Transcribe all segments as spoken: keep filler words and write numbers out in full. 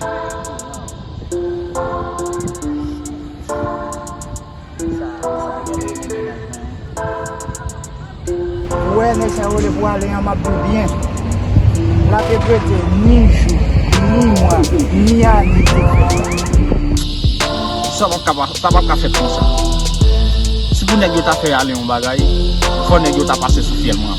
Ou wè nèg sa yo rele pou ale an, m ap di w byen. L ap regrete ni jou, ni mwa, ni ane. Sa p ap ka, sa p ap ka fèt konsa. Si pou nèg yo ta fè ale yon bagay, fò nèg yo ta pase sou fyèl mwen.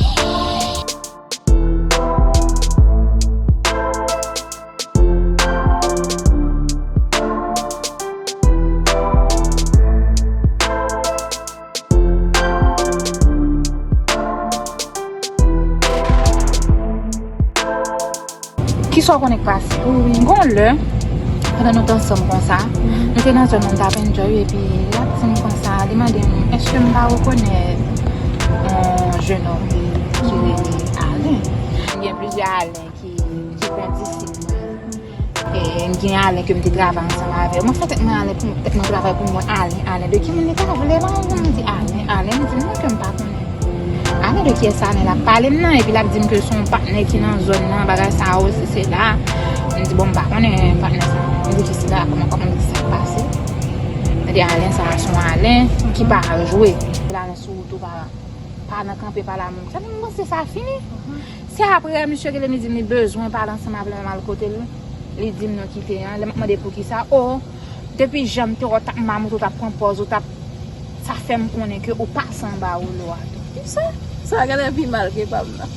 Kisa w konnen k pase? Wi, wi. Gon lè, pandan nou t ansanm konsa, nou te nan zòn nan, n t ap enjoy, epi l ap di m konsa, li mande m, èske m pa rekonèt yon jenòm ki rele Alen? M gen plizyè Alen ki, ki kondisip mwen. E, m gen Alen ke m te travay ansanm avè l. Mwen fè tèt mwen Alen pou tèt mwen travay pou mwen. Alen, Alen, de ki moun li ta vle? Mwen di Alen, Alen, m di non ke m pa konnen. Alen, de kiyès Alen l ap pale m nan? Epi l ap di m ke se yon patnè ki nan zòn nan, bagay sa yo, se, se la. M di bon, m pa konnen patnè sa. M di jis la, kòman, kòman, m di sa k pase. M di Alen sa, se yon Alen ki pa al jwe. Alen sou wout ou pa, pa nan kanpe pa la menm. Sa di m panse sa fini. Se apre misye rele m, li di m li bezwen pale ansanm avè m, m al kote l. Li di m non, kite an. Lè m ap mande poukisa, o, depi jan m te wè w t ap mamoute, w t ap pran pòz, w t ap, sa fè m konnen ke ou pase anba wolo a tou. Kisa? Sa genlè pi mal ke pa m nan.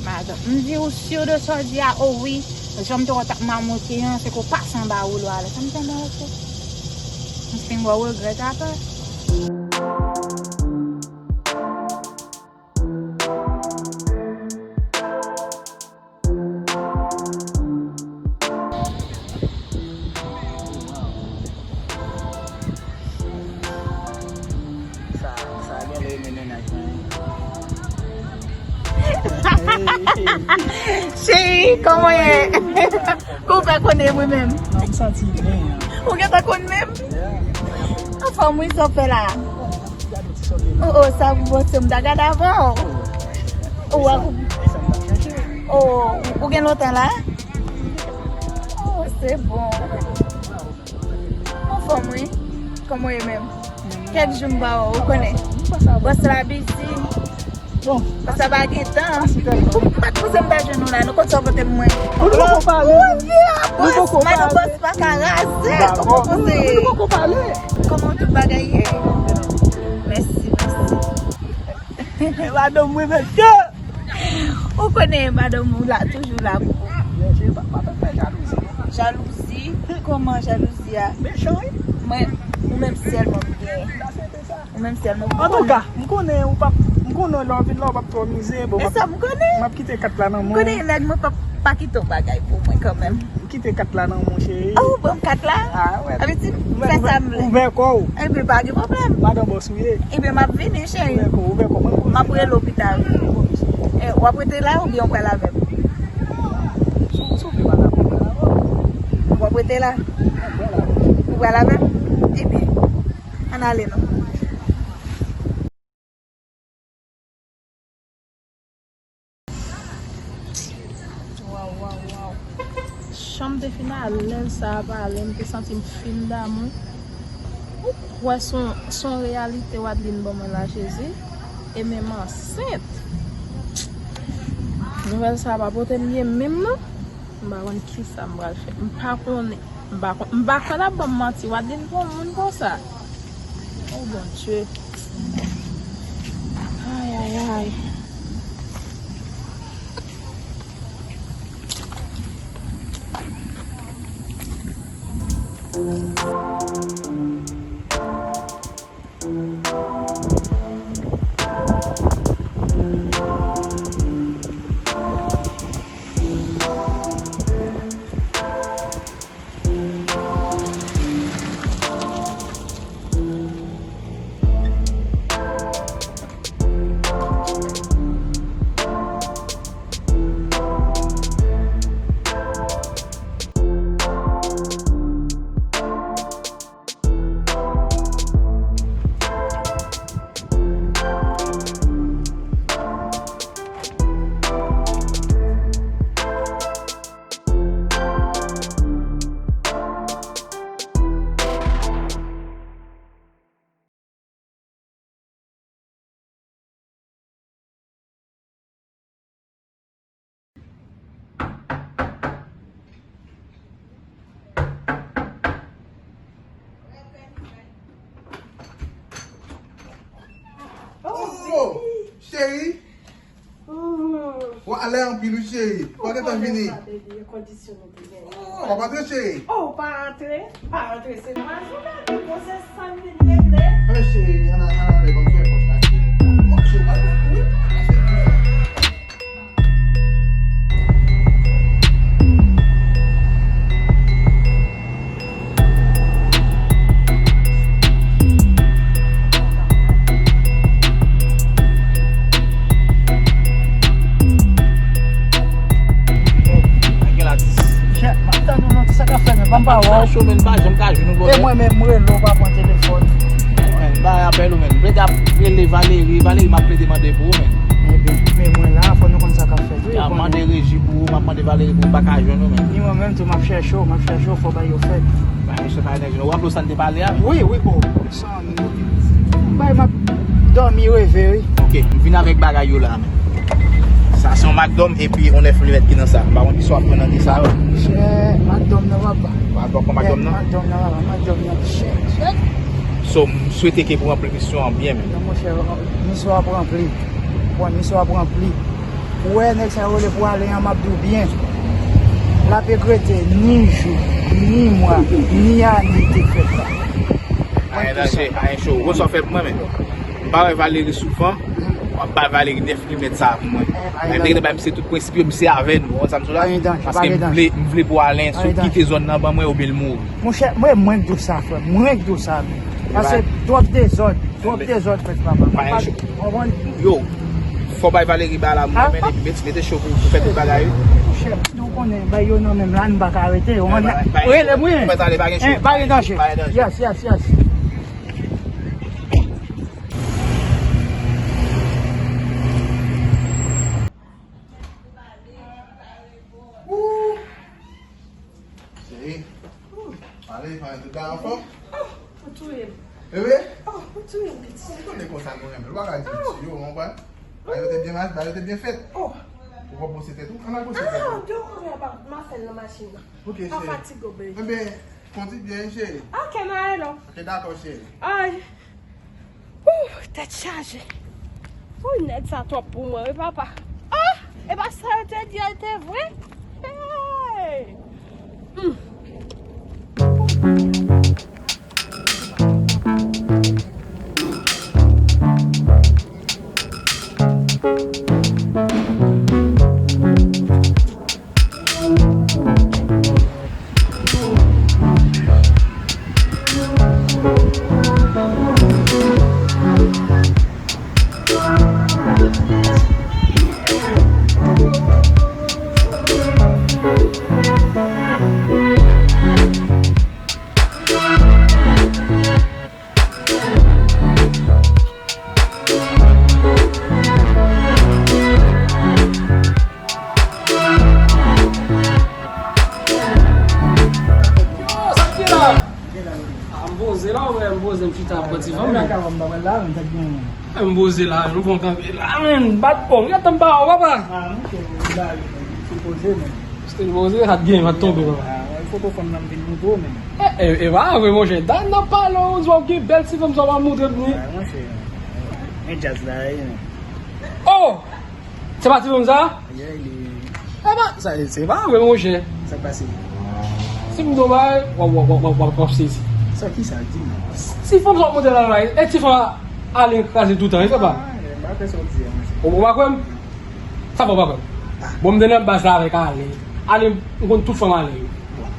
Madanm, m di ou si de sa w di a, o wi, jan m te wè w t ap mamoute an, se ke w pase anba wolo a la. Sa m tande, ok. M fin wè w regrèt apre. Sa, sa genlè renmen mennaj mwen, wi. Cheri, kòman w ye? Kou w fè konnen mwen menm? Non, m santi byen. Ou gentan konn menm? Yeah. Anfòm wi, sa w fè la? O, o, sa pou bòs yo m ta gade avan w. O, w a kou-, o, ou gen lontan la? O, se bon. Anfòm wi. Kòman w ye menm? Kèk jou m pa wè w, ou konnen. Bòs la bizi. Bon. Sa pa gen tan. Ou pa t panse m ta jwenn ou la, non, kot sa w pote m mwen? Ou poko pale. Ou di a bòs, madan bòs pa ka raze. Kòman w panse? Ou poko pale. Kòman tout bagay ye? Mèsi, mèsi. E madanm mwen, mesye. Ou konnen madanm ou la, toujou la pou ou. Mesye, pa, pa fè jalouzi. Jalouzi? Kòman jalouzi a? Mechan, wi. Mwen, ou menm sèlman m gen. Ou menm sèlman. Antouka, m konnen ou p ap, m konnen lè w vin la, ou p ap twò mize, bon, m ap, m ap kite kat la nan men w. M konnen nèg mwen p ap pa kite yon bagay pou mwen kanmenm. M kite kat la nan men w, cheri. Oh, ou ban m kat la? Ah, wè. Sa vle di, fè sa m vle. Ouvè kò w. Ebyen, pa gen pwoblèm. Madan bòs ou ye. Ebyen, m ap vini, cheri. Ouvè kò w, ouvè kò w. M ap rele w pita, wi. Eh, w ap rete la oubyen w pral avè m? Si w vle m pral avè w. W ap rete la? Ou pral avè m? Ebyen, ann ale non. Waw, waw, waw. Jan m te fin alèz sa a pale, m te santi m fin damou. Ou kwè se yon, se yon reyalite Wadeline ban mwen la, Jezi? E menm ansent. Nouvèl sa a pa pote m byen menm non. M pa konn kisa m pral fè. M pa konnen. M pa konn, m pa kwè l ap ban m manti. Wadeline pou yon moun konsa. Oh, Bondye. Ay, ay, ay. Cheri, w ale anpil wi cheri. W a gentan vini. W ap antre cheri. Oh, pa antre, pa antre, se mwa jounen, bon, se sa m vin regle. Anben cheri, ann ale, ann ale, ban m fè pòt la cheri. Bon, cheri, w ale wi. Gen la dis. Chè, m ap tann ou non, sa k ap fèt, men pa m pa wè w. Cho, men pa janm ka jwenn ou, e mwen menm, m rele w, w pa pran telefòn. Men, ba apèl ou, men. M rete ap rele Valery, Valery m ap plede mande pou ou, men. Ebyen, men mwen la, fò nou konn sa k ap fèt. Wi, m ap mande Reji pou ou, m ap mande Valery pou ou, m pa ka jwenn ou, men. Ni mwen menm tou, m ap chèche w, m ap chèche w, fò bagay yo fèt. Ba, mesye pa nèg, ou raple w sa n te pale a? Wi, wi, bro. Bay, m ap dòmi reve, wi. Ok, m vin avèk bagay yo la, men. Sa se yon McDom epi yon nèf milimèt ki nan sa. M pa konn kisa w ap pran nan de sa yo. Chè, McDom nan, papa. W ap pran McDom nan? McDom nan, papa, McDom nan, chè, chè. So, m swete ke pou ranpli misyon an byen, men. Non, monchè, misyon ap ranpli. Bon, misyon ap ranpli. Ou wè nèg sa yo rele Pwalen an, m ap di w byen. L ap regrete ni jou, ni mwa, ni ane te fèt la. Ayen danje, ayen cho. Ou konn sa w fè pou mwen, men. M pa wè Valery souvan, w ap bay Valery nèf milimèt sa a pou mwen. Men m te gentan bay misye tout prensip yo, misye avè nou, ou konn sa m di w la? Paske m vle, m vle Pwalen, si w kite zòn nan ban mwen, oubyen l mouri. Monchè, mwen, mwen k di w sa, frè m, mwen k di w sa, men. Paske twòp dezòd. Twòp dezòd fèt, papa. Yo, fò bay Valery ba la, mwen, men, mete, mete cho pou, pou fè tout bagay yo. Monchè, nou konnen, bay yo nan menm la, nou pa ka rete. Rele mwen. Mwen ale, pa gen cho. Pa gen danje. Yes, yes, yes. Cheri, pale, pale, tout bagay anfòm? Oh, ou touye m. E vre? Oh, ou touye m, pitit. Ou konnen konsa nou renmen. Ou pa ka di pitit yo, ou konprann? Bagay yo te byen, bagay yo te byen fèt. Oh. Ou pa pwose tèt ou? Ann al pwose tèt ou. Ah, de kontre pa, m a fè l nan machin nan. Ok, cheri. Pa fatige w, baby. Enben, kondi byen, cheri. Ok, m ale non. Ok, dakò, cheri. Ay. Ooh, tèt chaje. Ooh, nèg sa twòp pou mwen, wi, papa. Ah! E pa sa yo te di a te vre? Hey! Hmm. Yo, sa k ye la? Ah, m poze la, wè, m poze, m chita ap pran ti fanm. M poze la, nou pran kanpe la, men, bat kò m, gade m ba w, papa. Still poze, sa t gen, sa t tonbe, papa. E, e, e pa vre, monchè. Dan nan pale, ou di w gen bèl ti fanm, sa w pa montre m ni. Oh! Se pa ti fanm sa? E pa, sa, se pa vre, monchè. Sa k pase? Si m di w bagay, w ap, w ap, w ap, w ap, w ap sezi. Sa ki sa? Di m. Ti fanm sa w montre la, la, e ti fanm a, ale kraze toutan, e se pa? M pa kwè sa w di a, monchè. Ou, ou pa kwè m? Sa fè w pa kwè m. Bon, m te nan baz la avèk Ale. Ale, m konn tout fanm Ale yo.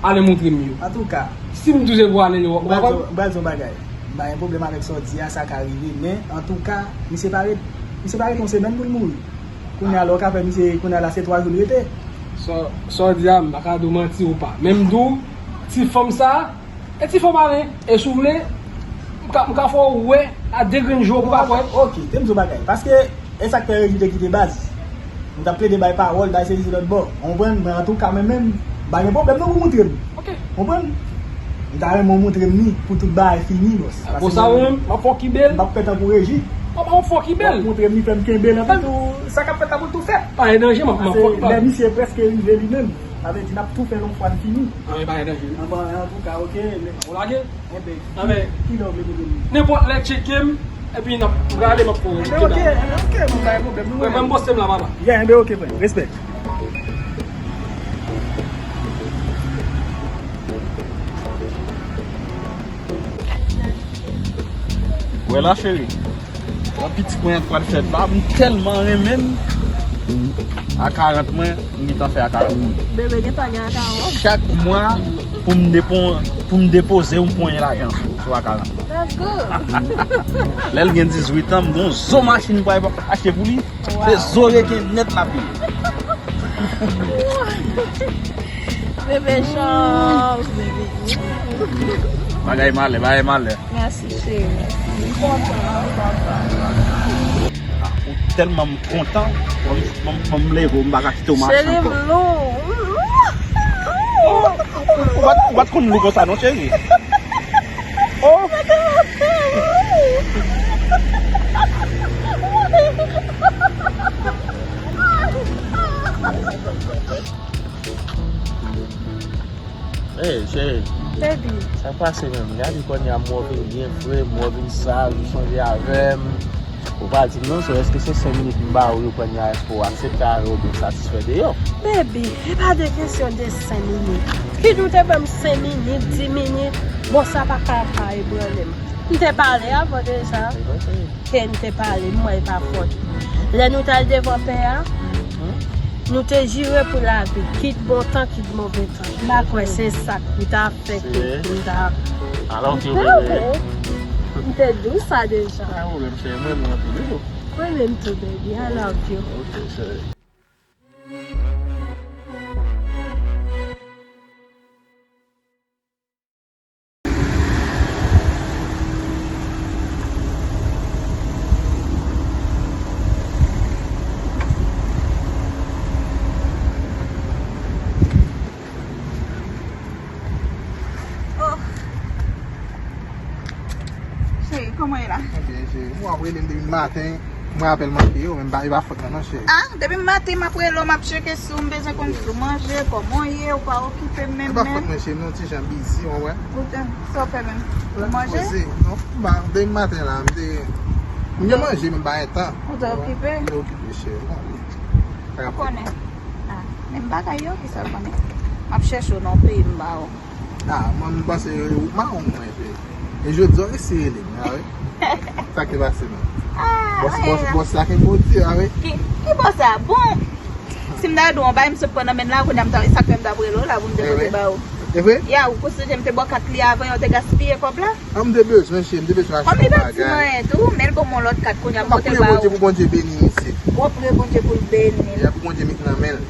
Ale montre m yo. Antouka, si m di w se pou Ale yo, ou pa kwè m? M pral di w yon bagay. M pa gen pwoblèm avèk sa w di a, sa ka rive, men antouka, misye pa ret, misye pa ret yon semèn pou l mouri. Kounye a la, ou ka fè misye, kounye a la, se twa jou l rete. Sa, sa w di a, m pa ka di w manti ou pa. Men m di w, ti fanm sa, e ti fanm Ale, e si w vle, m ka, m ka fè w wè a de grenn je w pou w ka kwè. Ok, te m di w bagay. Paske, e sa k fè Reji te kite baz. M t ap plede bay pawòl, bay sezi lòt bò. Ou konprann? Men antouka, mwen menm, m pa gen pwoblèm non pou w montre m. Ok. Ou konprann? M ta renmen w montre m li pou tout bagay fini, bòs. Pou sa, mwen menm, m ap fè w kenbe l. M p ap fè tankou Reji. W ap fè w kenbe l. W ap montre m li, fè m kenbe l, anpi tou, sa k ap fèt la pou l tou fèt. Pa gen danje, m ap, m ap fè w kenbe l. Lè misye prèske rive li menm, sa vle di n ap tou fè l yon fwa n fini. Anben, pa gen danje. Anben, antouka, ok. Ou lage? Enben, kilè w vle kote m? Nenpòt lè, tcheke m. Epi n ap prale, m ap fè yon... Enben, oke, enben, oke, mwen, pa gen pwoblèm, nou... Mwen, mwen, m poste m la, papa. Yeah, enben, oke, frè. Respè. Wè la, cheri. Yon pitit mwen pral fèt la, m tèlman renmen l. A karant mwen, m gentan fè a karant mwen. Bebe gentan gen a karant. Chak mwa, pou m depo-, pou m depoze, m pran yon lajan sou a karant. That's good. Lè l gen dizuit an, m gen yon zo machin m pral achte pou li. Se zo reken nèt l ap ye. Bebe chans, bebe. Bagay malè, bagay malè. Mèsi, cheri. M kontan, m kontan. Ou tèlman m kontan, ban m, ban m, ban m leve w, m pa ka kite w mache ankò. Cheri, m lou. Oh, ou, ou, ou pa t, ou pa t konn lou konsa non, cheri. Oh. Ey, cheri. Baby. Sa k pase menm? Gade kounye a, m wè w vin byen fre, m wè w vin saj, ou chanje avè m. Ou pa di m non, so èske se senk minit m ba ou yo kounye a, èske w aksepte avè w oubyen w satisfè de yo? Baby, e pa de kesyon de senk minit. Ki di w te ban m senk minit, dis minit, bon, sa pa ka pa ebranle m. M te pale avè w deja. Ke n te pale, m wè e pa fòt. Lè nou t al devan pè a, nou te jire pou lavi, kit bon tan, kit move tan. M pa kwè se sa k pou ta fè ke m ta... Alò ke... M te di w sa deja. Pa gen pwoblèm, cheri, m renmen w anpil wi. Mwen menm tou, baby, I love you. Ok, cheri. Oh. Cheri, kòman w ye la? Mwen byen, cheri. Mwen ap rele m depi maten. Mwen apèl manke yo, men m pa, e pa fòt mwen non, cheri. Ah, depi maten m ap rele w, m ap tcheke si w, m bezwen konn si w manje, kòman w ye, ou pa okipe m menm menm. E pa fòt mwen, cheri, m yon ti jan bizi, w wè. Ou te, sa w fè menm? Ou manje? Poze, non, m pa, depi maten la, m te, m te manje, men m pa gen tan. Ou te okipe? M te okipe, cheri, ou konnen. Ou konnen. Ah, menm bagay yo, kisa w konnen? M ap chèche w nan peyi m ba w. Ah, mwen, m panse ou mawon mwen, cheri. E jodi a, w eseye li, a wi. Sa ki pase, non? Ah, bòs, bòs, bòs la ki modi, a wi. Ki, ki bòs la? Bon, si m ta di w, yon bagay m sot pran nan men l la, kounye a m ta, sa k fè m t ap rele w la pou m te pote ba ou. E vre? Ya, ou konsidere m te bò kat li avan, yo te gaspiye kòb la? Ah, m te bezwen, cheri, m te bezwen achte yon bagay. Kòm li pa di m anyen tou, men l ban m yon lòt kat, kounye a m pote l ba ou. M ap priye Bondye pou Bondye beni misye. W ap priye Bondye pou l beni l. Ya, pou Bondye met nan men l.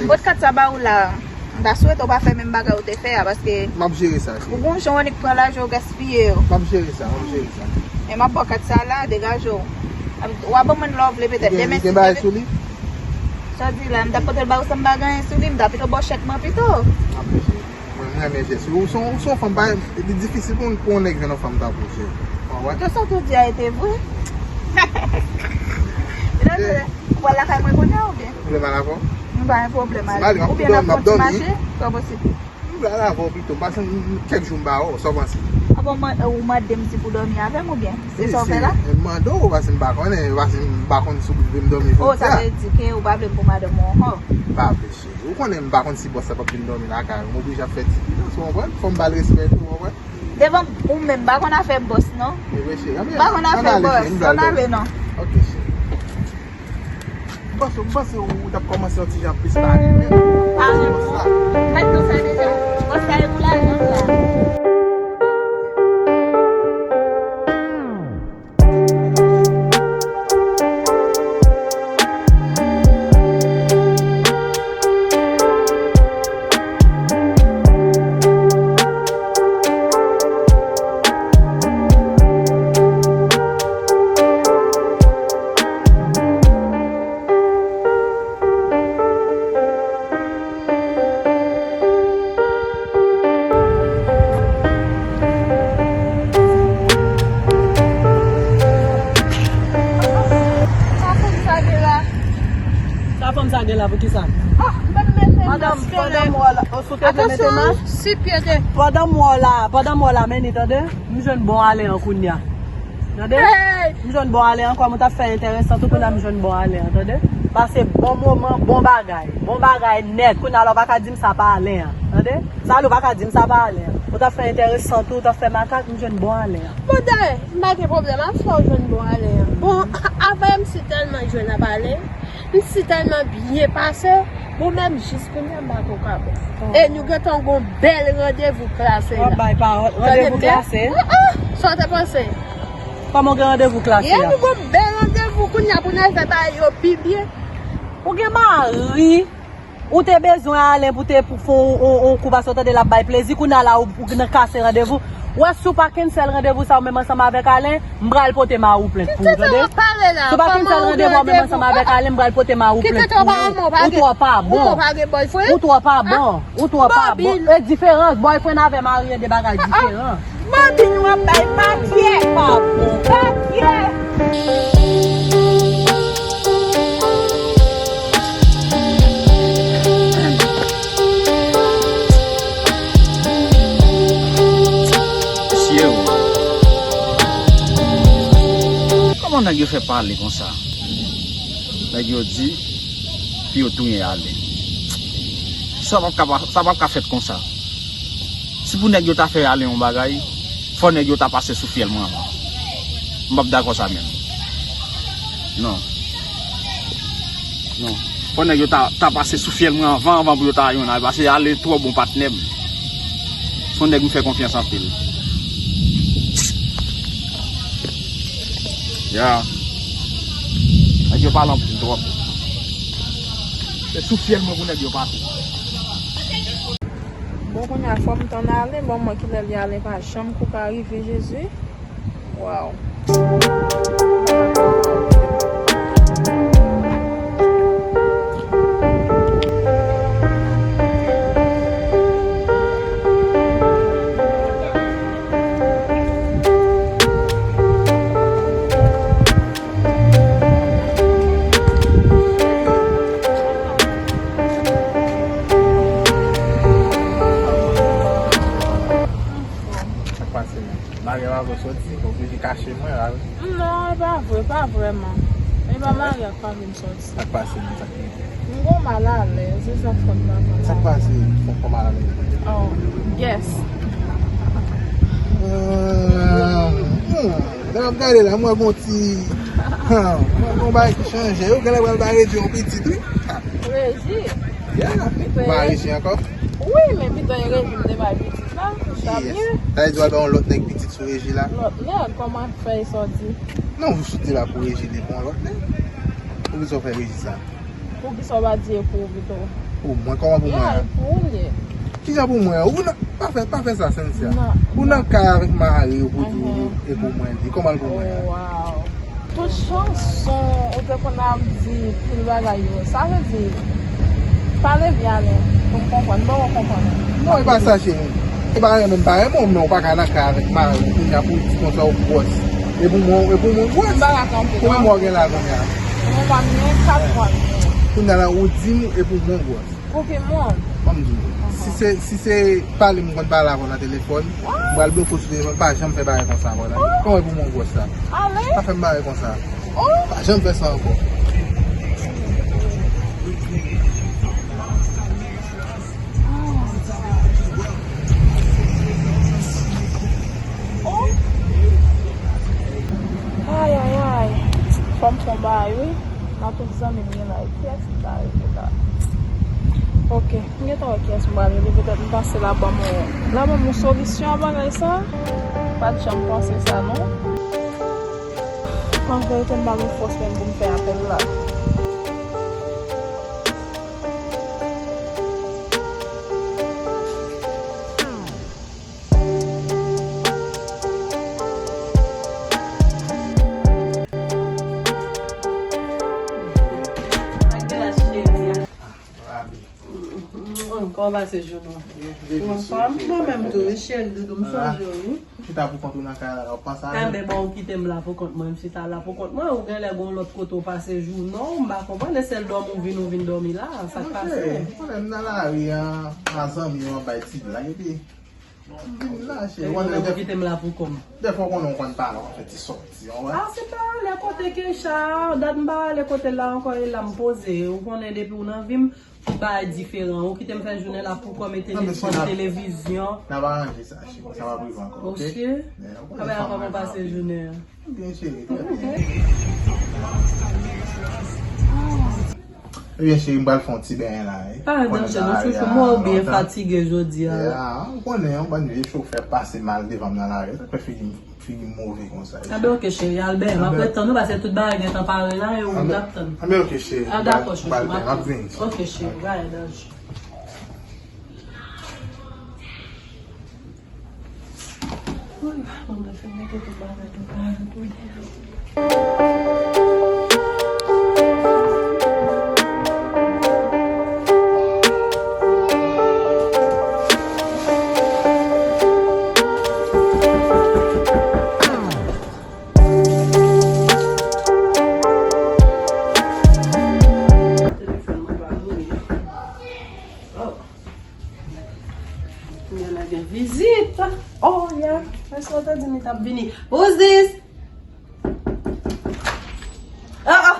M pot kat sa ba ou la. M ta swete w pa fè menm bagay ou te fè a, paske... M ap jere sa, cheri. Ou gon jan w annik pran lajan w gaspiye yo. M ap jere sa, m ap jere sa. Men m ap ba w kat sa la, degaje w. W a ban mwen love li petèt demen si Dye vle. Gen bagay sou li? Sa w di la, m ta pote l ba ou san m pa gen anyen sou li, m ta pito ba w chèk mwen pito. M ap jere. Mwen, mwen renmen jès ou. Ou se yon, ou se yon fanm, pa, li difisil pou, pou yon nèg jwenn yon fanm tankou w, cheri. Ou konprann? Tout sa w te di a, e te vre. Ou pral lakay mwen kounye a oubyen? Ou vle m al avè w? M pa gen pwoblèm ale. Oubyen n ap fè yon ti mache, sa posib. M vle al avè w pito. M pase kèk jou m pa wè w, sa w panse? Apa w man-, ou mande m si pou dòmi avè m oubyen? Se sa w fè la? Wi, se, m mande w, paske m pa konnen, paske m pa konn si w vle m dòmi jodi a. Oh, sa vle di ke ou pa vle m pou madanm ou ankò? M pa vle, cheri. Ou konnen m pa konn si bòs la p ap vin dòmi lakay ou. M oblije ap fè ti kilans, ou konprann? Fò m ba l respè tou, ou konprann? Devan ou menm, m pa konn afè bòs, non. E vre, cheri. M pa konn afè bòs. Ann ale, non. Ok, cheri. M panse, m panse ou t ap kòmanse yon ti jan plis pale menm. Pale pou bòs la. Mèt nou fè deja. Bòs la e pou lajan sa. Sa fanm sa gen la? Sa fanm sa gen la pou kisa? Ah, m pa t mete mask. Madanm, pandan m wè w la, ou sou te vle mete mask? Atansyon, si pye te... Pandan m wè w la, pandan m wè w la, men ni tande, m jwenn bon ale an kounye a. Tande? M jwenn bon Alen an, kòm ou t ap fè enteresan tou, kounye a m jwenn bon Alen an, tande? Pase bon moman, bon bagay. Bon bagay nèt. Kounye a la, ou pa ka di m sa pa Alen an, tande? Sa la, ou pa ka di m sa pa Alen an. Ou t ap fè enteresan tou, ou t ap fè makak, m jwenn bon Alen an. Bon, dayè, m pa gen pwoblèm ak fè w jwenn bon Alen an. Bon, avè m si tèlman jwenn ap Alen, m si tèlman byen pase, bon, menm jis kounye a m pa ko ka bon. E nou gentan gon bèl randevou klase la. W ap bay pawòl, randevou klase? Sa w te panse? Kòman w gen randevou klase a? Ye, nou gon bèl randevou kounye a pou n al fè bagay yo pi byen. Ou gen mari, ou te bezwen Alen pou te pou fè yon, yon, yon kou pase w tande l ap bay plezi, kounye a la ou, ou nan kase randevou. Ou wè si w pa cancel randevou sa ou menm ansanm avèk Alen, m pral pote mari w plent pou ou, tande? Si w pa cancel randevou a ou menm ansanm avèk Alen, m pral pote mari w plent pou ou. Ou twò pa bon. Ou twò pa bon. Ou twò pa bon. E diferans, boyfriend avè mari e de bagay diferan. Bobby, nou ap bay pa kyè. Pa bon. Pa kyè. Mesye o. Kòman nèg yo fè pale konsa? Nèg yo di pou yo touye Alen. Sa p ap ka, sa p ap ka fèt konsa. Si pou nèg yo ta fè Alen yon bagay, fò nèg yo ta pase sou fyèl mwen anvan. M p ap dakò sa menm. Non. Non. Fò nèg yo ta, ta pase sou fyèl mwen anvan, anvan pou yo ta jwenn Alen. Paske Alen twò bon patnè m. Se yon nèg m fè konfyans anpil. Ya. Nèg yo pale anpil twòp. Se sou fyèl mwen pou nèg yo pase. Bon, kounye a fò m tann Alen, bon, mwen kilè li Alen pa janm ko ka rive, Jezi. Waw. Sa k pase menm? Mari a pa vle soti, oblije kache mwen la wi. Non, e pa vre, pa vrèman. E pa mari a k pa vle m soti. Sa k pase menm, sa k rive? M gon malalèz, se sa k fè m pa pale. Sa k pase? Fò, fò malalèz. Oh, yes. Hmm, hmm. Lè m ap gade la, m wè gon ti, hmm, m wè gon bagay ki chanje. Yo genlè pral ba Regi yon pitit, wi. Regi? Yeah. Ou pa Regi ankò? Wi, men pito e Regi m te bay pitit la, sa byen. Sa vle di w al ba yon lòt nèg pitit sou Regi la? Lòt nèg, kòman fè e sa w di? Non, ou sot di la pou Regi li pou yon lòt nèg. Poukisa w fè Regi sa? Poukisa w pa di e pou ou pito? Pou mwen, kòman pou mwen? Yeah, e pou ou l ye. Kijan pou mwen? Ou nan, pa fè, pa fè sa, Cynthia. Ou nan kay avèk mari w pou di w e pou mwen l ye. Kòman l pou mwen an? Oh, wow. Tout chanson ou te konn ap di pil bagay yo. Sa vle di, pale byen Alen, pou m konprann. M poko konprann. Non, e pa sa, cheri. E pa renmen m pa renmen w, men w pa ka nan kay avèk mari w kounye a pou w di konsa w gwòs. E pou mwen, e pou mwen gwòs. M pa ka kanpe. Konbyen mwa w gen la kounye a? Mwen pa m gen kat mwa m gen. Kounye a la, ou di m e pou mwen gwòs. Pou ki moun? Ban m di w. Si se, si se pale m konn pale avè w nan telefòn, m pral bloke w sou telefòn, pa janm fè bagay konsa ankò, tande? Kòman e pou mwen gwòs la? Alen? Pa fè m bagay konsa. Oh. Pa janm fè sa ankò. Oh. Ay, ay, ay. Fò m fè yon bagay, wi. Nan tout zanmi m gen la, kiyès ki ta rele la? Ok, m gentan wè kiyès m pral rele, petèt m panse l ap ban m yon, l ap ban m yon solisyon a bagay sa. M pa t janm panse sa, non. An verite, m pa gen fòs menm pou m fè apèl la. Kòman w pase jounen w? Ou anfòm? Mwen menm tou, wi, cheri doudou, m sonje w, wi. Chita pou kont ou nan kay la, w ap panse avè m? Enben, bon, ou kite m la pou kont mwen, m chita la pou kont mwen, ou genlè gon lòt kote w pase jounen w, m pa konprann, e sèl dòmi w vin, ou vin dòmi la, sa k pase? Monchè, ou konnen m nan lari an, a zanmi yo, m ap bay ti blag, epi M vin la, cheri. Ou konnen, ou kite m la pou kò m. Dèfwa ou konnen ou konn pale, ou fè ti sòti, ou wè. Ah, se pa ale kote Keisha, dat m pa ale kote l la ankò, e la m poze. Ou konnen depi ou nan vi m, tout bagay diferan. Ou kite m fè jounen la pou kò m, e telefòn, televizyon. N ap aranje sa, cheri. Sa va rive ankò, ok? Ok. Ou konnen fanm mwen pase jounen an. Byen, cheri, trè byen. Ebyen, cheri, m pral fè yon ti benyen la, wi. Ah, non, cheri, non, chouchou, mwen ou byen fatige jodi a. Yeah, ou konnen, yon bann vye chofè pase mal devan m nan lari. Sa k fè figi m, figi m move konsa. Anben, ok, cheri, al benyen. M ap ret tann ou, paske tout bagay gentan pare la, e ou t ap tann. Anben, ok, cheri. Ah, dakò, chouchou, m ap vini. Ok, cheri, bye, love. Telefòn mwen pa mouri. Oh. Kounye a gen vizit. Oh, yeah. Mwen sot di li t ap vini. Who's this? Oh, oh.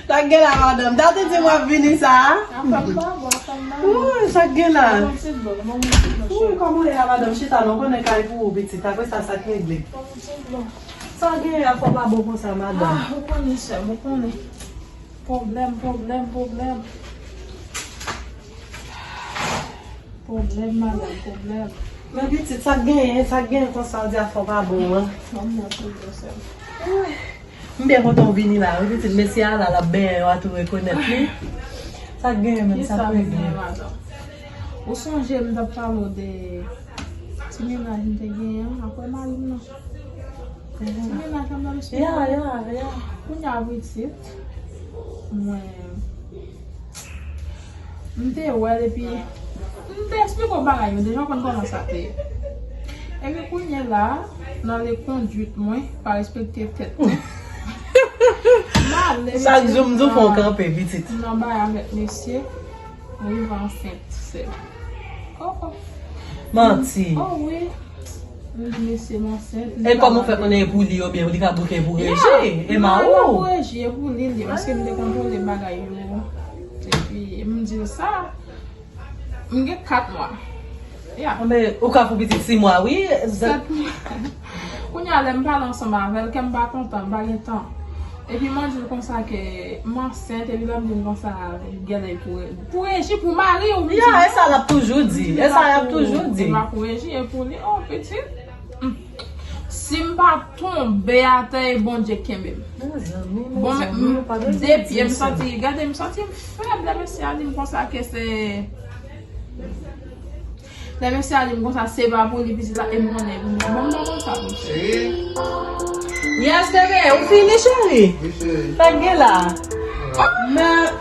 Sa k gen la, madanm? Sa te di m w ap vini sa a? Afè m pa bon, afè m pa bon. Ooh, sa k gen la? Mwen ti dlo, mwen ti dlo, ooh, cheri. Kòman w ye la, madanm? Chita non, konnen kay pou ou, pitit. Apre sa, sa k regle? Mwen ti dlo. Sa gen afè w pa bon konsa, madanm? Ah, ou konnen, sè m, ou konnen. Pwoblèm, pwoblèm, pwoblèm. Pwoblèm, madanm, pwoblèm. Men pitit, sa k genyen, sa k genyen konsa, w di afè w pa bon an? Ban m mwen pou gwosè m. M byen kontan w vini la, wi, pitit. Mesye a la, l ap benyen, yo a tou rekonèt li. Sa k genyen menm, sa k regle? Kisa m gen, madanm? Ou sonje m t ap pale w de ti mennaj m te genyen an, apre mari m nan. Ti mennaj la m nan mesye. Ya, ya, ya. Kounye a pitit, mwen, m te wè l epi m te eksplike w bagay yo deja, w konn kòman sa te ye. Epi kounye la, nan lekondwit mwen, pa respekte tèt mwen. M ale, chak jou m di w fò w kanpe, pitit. M nan bay avèk mesye, m rive ansent, sè. Oh, oh. Manti. Oh, wi. M di mesye m ansent. E kòman w fè konnen e pou li oubyen li ka bouke pou Reji? E ma ou? Pou Reji, e pou li, li, paske m te kontwole bagay yo. Epi, m di l sa. M gen kat mwa. Ya. Men, ou ka pou pitit sis mwa, wi. Sèt mwa. Kounye a, lè m pale ansanm avè l, kè m pa kontan, m pa gen tan. Epi m di l konsa ke m ansent, epi lè m di l konsa, gèlè pou, pou Reji, pou mari w, m di l. Ya, e sa l ap toujou di. E sa l ap toujou di. E pa pou Reji, e pou li, oh, pitit. Hmm. Si m pa tonbe atè, e Bondye kenbe m. Mezanmi, bon, mezanmi, nou pa bezwen di sa. De pye m santi, gade, m santi m fèb, lè mesye a di m konsa ke se Lè mesye a di m konsa, se pa pou li pitit la, e m konnen pou mwen. Bon, m pa konn sa pou m fè. Yes, bebe, ou fini, cheri? Wi, cheri. Sa k gen la? Men,